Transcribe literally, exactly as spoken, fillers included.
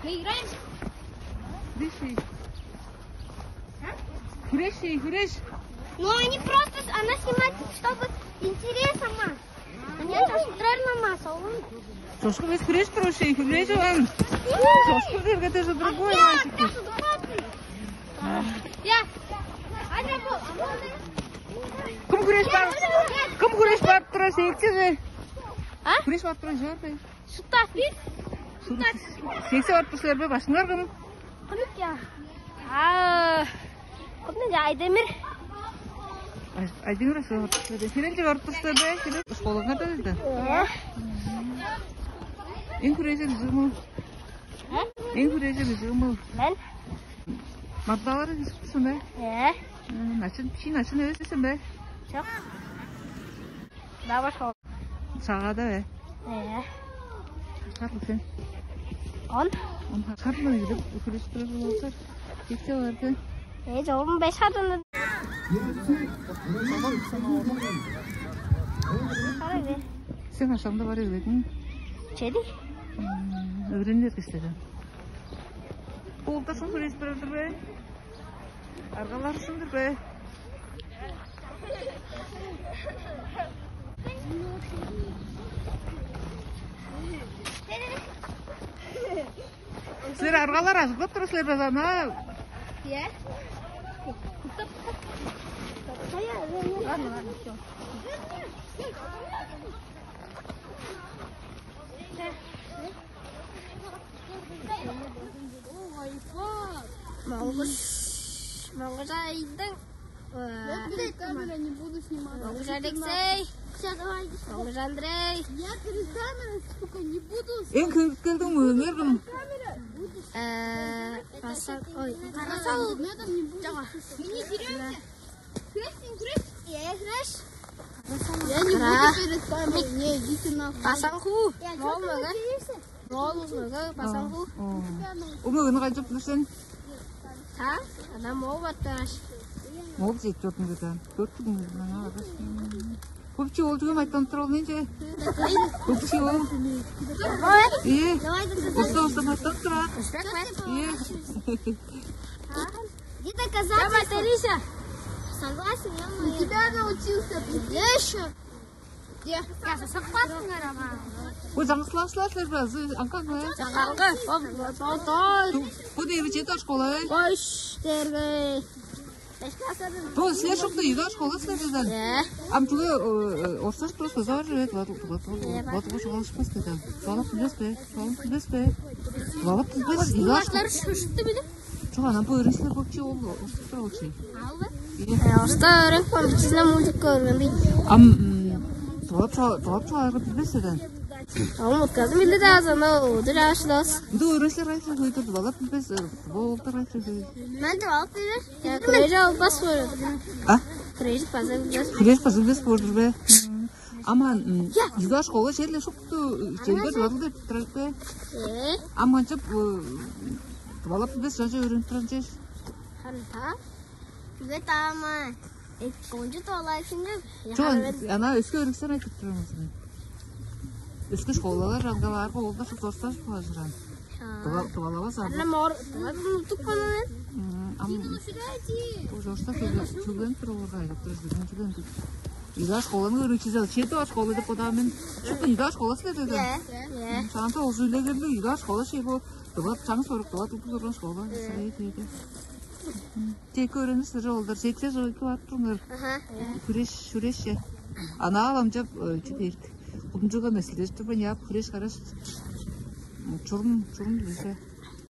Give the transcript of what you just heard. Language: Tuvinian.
Мы играем. Дыши. Хүреш, хүреш. Ну, они просто, она снимает, чтобы интересно, ма. Они это же тролль, мама, салон. Чошку бес хүреш туруш, хүреш оон. Чошку берге даже другой мальчики. Я. Кым хүреш бар? Кым хүреш барып тура, сексизи? А? Хүреш барып тура, жар бе? Шута. Сексе барып тур силер бе, башыңар кым? Кымык я? А, кымны Айдемир. Ай-, Айдемир аса барып тур силер бе? Херенче барып тур силер бе? Херен школаңар да бизде. Э? Эң хүрежер жыгымыл. Э? Эң хүрежер жыгымыл. Мен? Мадалары кызыктысың бе? Э? Начин, чи начин эвес сен бе? Чок. Да, пошёл. Сагада бе? Э. Карлык сен? Он? Он карлык деп үкүлүстүрүп болсор. Кече баргы. Э, жолун беш хаданы. Карай бе. Сен ашамда бар эвледиң? Чеди. Өөрүнүр киштеден. Болдашың сүрүстүрүп бе? Аргаларышыңдыр бе? Силер аргалар ажыглап тура силер бе, ана? Е? Ладно, ладно, всё. Монгуш, Монгуш Айдың. Я перед камерой не буду сниматься. Монгуш Алексей. Всё, давай. Монгуш Андрей. Я перед камерой, сука, не буду. Эң көрүп келдиң мөңер кым? Э, Пасан, ой, Карасал. Интернетом не буду. Чага. Мы не деремся. Крестин, крестин. Я, я, креш. Я не буду перед камерой. Не, идите нахуй. Пасан ху. Мол мөге. Мол мөге, Пасан ху. Умугуну кайчып билсин? Та? Ана мол батташ. Мол жеп жордун беда. Көрдүң мени, ана араш. Көпчү ол дүгем айтан тур ол менче. Көпчү ол. Ие. Уста, уста айтан тур. Ие. Где доказательства? Давай, Тариса. Согласен, я. У тебя научился. Ещё. Я сокпаттың арама. Бу жаңсылашлар силер бе? Аңкаңы? Жаңгаңгы. Бу дейби жети школа, э? Бош дерге. Бу силер шупту үйдө школа силер деден. Э. Ам туга орсаш просто зор жибет. Батуга шугалышпас деден. Балап билбес бе? Балап билбес бе? Балап билбес. Шушту билип. Чугана бу өрүнчүлер бокчу ол уступ тур болчу. Э, оста өрек бар, силер мультик көргөн бит. Ам долап долап чыгарып билбес эден. Ам уткады билди да азан ол дыр ашлас. Бу өрүнчүлер айтса көйдүр долап билбес, бу олдар айтса көй. Мен долап билбес. Я крежа албас бор. А? Крежа база билбес. Крежа база билбес бордур бе? Аман югаш кого черле шупту чембер бадыл деп турар бе? Э. Аман чып тывалап билбес, чанча өөрүнүп турар чеш. Ханта. Билбет ама. Эт кончу толайсың деп. Чон, ана өске өрүксен айтып турам. Өске школалар аңгаваарга олда шупту орсташ болажыран. Тывалавас ам. Анна мор, тывалап унутуп калган. Ам уже орсташ чүгленип туруп орга айлап турар. Чүгленип. Ида школаны көрүнчү жыл. Чеди бар школа деп кода мен. Шупту ида школасы деди. Э. Шанта уже үлегерлиг ида школа шей бу. Дыват чаңы сорук дыват упу турган школа. Сырай дейди. Тек көрүнү сыры олдар. Жетсе жойку ат турнар. Аха. Күреш, шүреше. Ана аламчап чү дейт. Кудумчуга месилдеш турбан яап күреш караш. Чурум, чурум десе.